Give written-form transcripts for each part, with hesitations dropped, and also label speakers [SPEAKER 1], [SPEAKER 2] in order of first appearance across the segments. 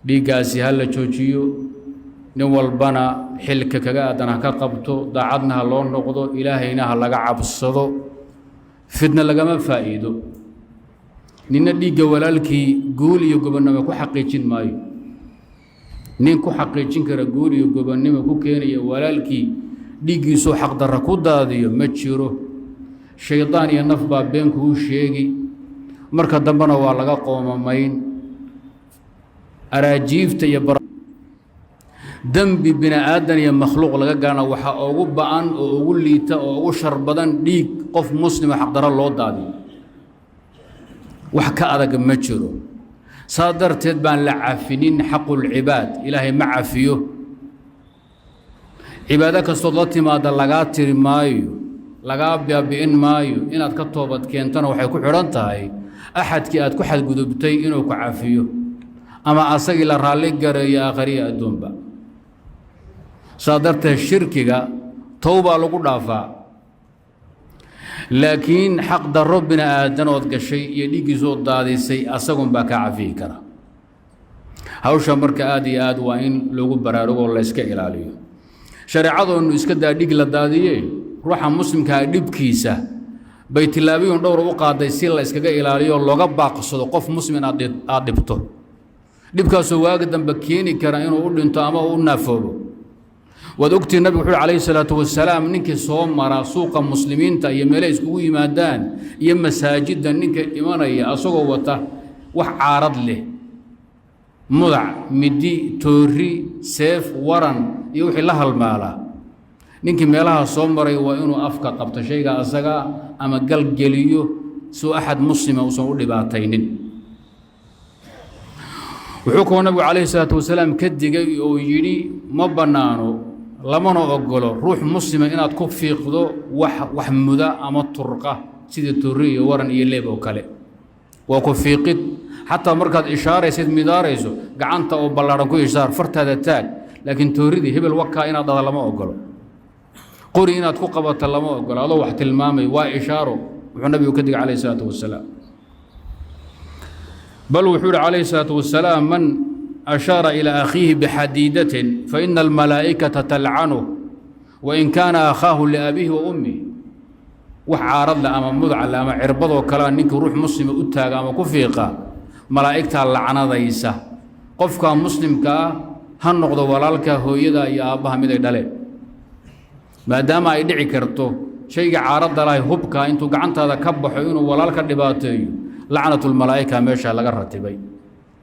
[SPEAKER 1] Dhiiggaasi ha la joojiyo, nin walbana xilka kaga aadan ha ka qabto, daacadna ha loo noqdo, Ilaahayna ha laga cabsado. Fitna lagama faa'iido. Ninna dhiigga walaalkii guul iyo gobonnimo ku xaqiijin maayo. Nin ku xaqiijin kara guul iyo gobonnimo ku keenaya walaalkii dhiiggiisuu xaqdarra ku daadiyo ma jiro. Shaydaan iyo naf baa been kuu sheegi, marka dambena waa laga qoomamayn. Araajiifta iyo dembi bini aadan iyo makhluuq laga galana waxaa ugu ba'an oo ugu liita oo ugu shar badan dhiig qof muslima xaqdarro loo daadiyo. Wax ka adag ma jiro. Saa darteed baan la cafinin xaqulcibaad. Ilaahay ma cafiyo. Cibaado kastood la timaada lagaa tiri maayo, lagaa baabi'in maayo. Inaad ka toobad keentana waxay ku xidhan tahay axadkii aad ku xadgudubtay inuu ku cafiyo ama asagii la raalli gareeyo aakhariya adduunba. Saa darteed shirkiga towbaa lagu dhaafaa, laakiin xaq darro bini aadanood gashay iyo dhiiggiisood daadisay asagun baa kaa cafiyi kara. Hawsha marka aad iyo aad waa in lagu baraarugo, layska ilaaliyo. Shareecadoonu iska daa dhig la daadiye, ruuxa muslimkaa dhibkiisa bay tillaabiyun dhowr u qaaday si la iskaga ilaaliyo, looga baaqsado qof muslim in aad dhibto, dhibkaasoo waagi dambe keeni kara inuu u dhinto ama u naafoobo. Waad ogtihi, nabigu wuxu uhi calayhi salaatu wasalaam: ninkii soo mara suuqa muslimiinta iyo meelahay iskugu yimaadaan iyo masaajidda, ninka imanaya asagoo wata wax caarad leh, mudac, midi, toori, seef, waran iyo wixii la halmaalaa, ninkii meelaha soo maray waa inuu afka qabto shayga asagaa ama galgeliyo suu axad muslima uusan u dhibaataynin. Wuxuu kaloo nabigu calayhi salaatu wasalaam ka digay oo yidhi: ma bannaano, lamana ogolo ruux muslima inaad ku fiiqdo wax muda ama turqa, sida toori iyo waran iyo leeb oo kale. Waa ku fiiqid. Xataa markaad ishaaraysid, midaarayso, gacanta oo ballaadhan ku ishaar, fartaada taag, laakiin tooridii hebel wakaa inaad dhada lama ogolo, qori inaad ku qabato lama ogolo adoo wax tilmaamay, waa ishaaro. Wuxuu nabigu ka digay calayhi salaatu wasalaam, bal wuxuu yihi calayhi salaatu wasalaam: man ashaara ilaa akhiihi bixadiidatin faina almalaa'ikata talcanuh wain kaana akhaahu liabiihi wa ummih. Wax caarad leh ama mudac leh ama cirbadoo kalea ninkii ruux muslima u taaga ama ku fiiqa, malaa'igtaa lacnadaysa. Qofka muslimka ah ha noqdo walaalka hooyada iyo aabbaha mid ay dhaleen, maadaama ay dhici karto shayga caaradda lahay, hubka, intuu gacantaada ka baxo inuu walaalka dhibaateeyo. Lacnatulmalaa'ika meesha laga ratibay.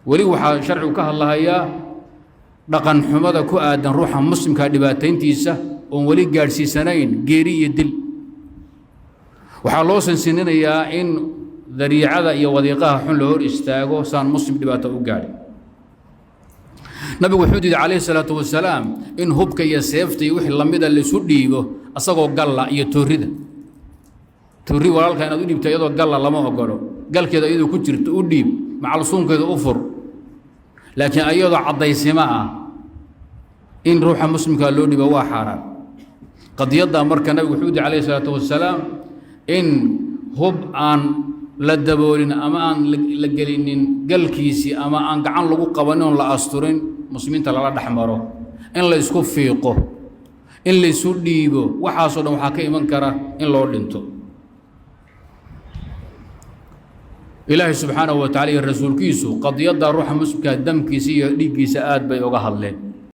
[SPEAKER 1] Weli waxaa sharcigu ka hadlahayaa dhaqan xumada ku aadan ruuxa muslimka dhibaatayntiisa oon weli gaadhsiisanayn geeri iyo dil. Waxaa loo sinsininayaa in dariicada iyo wadiiqaha xun la hor istaago saan muslim dhibaato u gaadhin. Nabigu wuxuu diiday calayhi salaatu wasalaam in hubka iyo seefta iyo wixii lamida laisu dhiibo asagoo galla iyo toorida. Toorri walaalka inaad u dhiibto iyadoo galla lama ogolo. Galkeeda iyadoo ku jirto u dhiib, macalsuunkeeda u fur, laakiin iyadoo caddaysimo ah in ruuxa muslimkaa loo dhiibo waa xaaraan. Qadiyaddaa marka nabigu wuxuu diiday calayhi salaatu wasalaam in hub aan la daboolin ama aan la gelinin galkiisii ama aan gacan lagu qabanin oon la asturin muslimiinta lala dhex maro, in la isku fiiqo, in laysu dhiibo. Waxaasoo dhan waxaa ka iman kara in loo dhinto. Ilaahay subxaanahu wa tacala iyo rasuulkiisu qadiyadda ruuxa muslimkaa damkiisa iyo dhiiggiisa aad bay uga hadleen.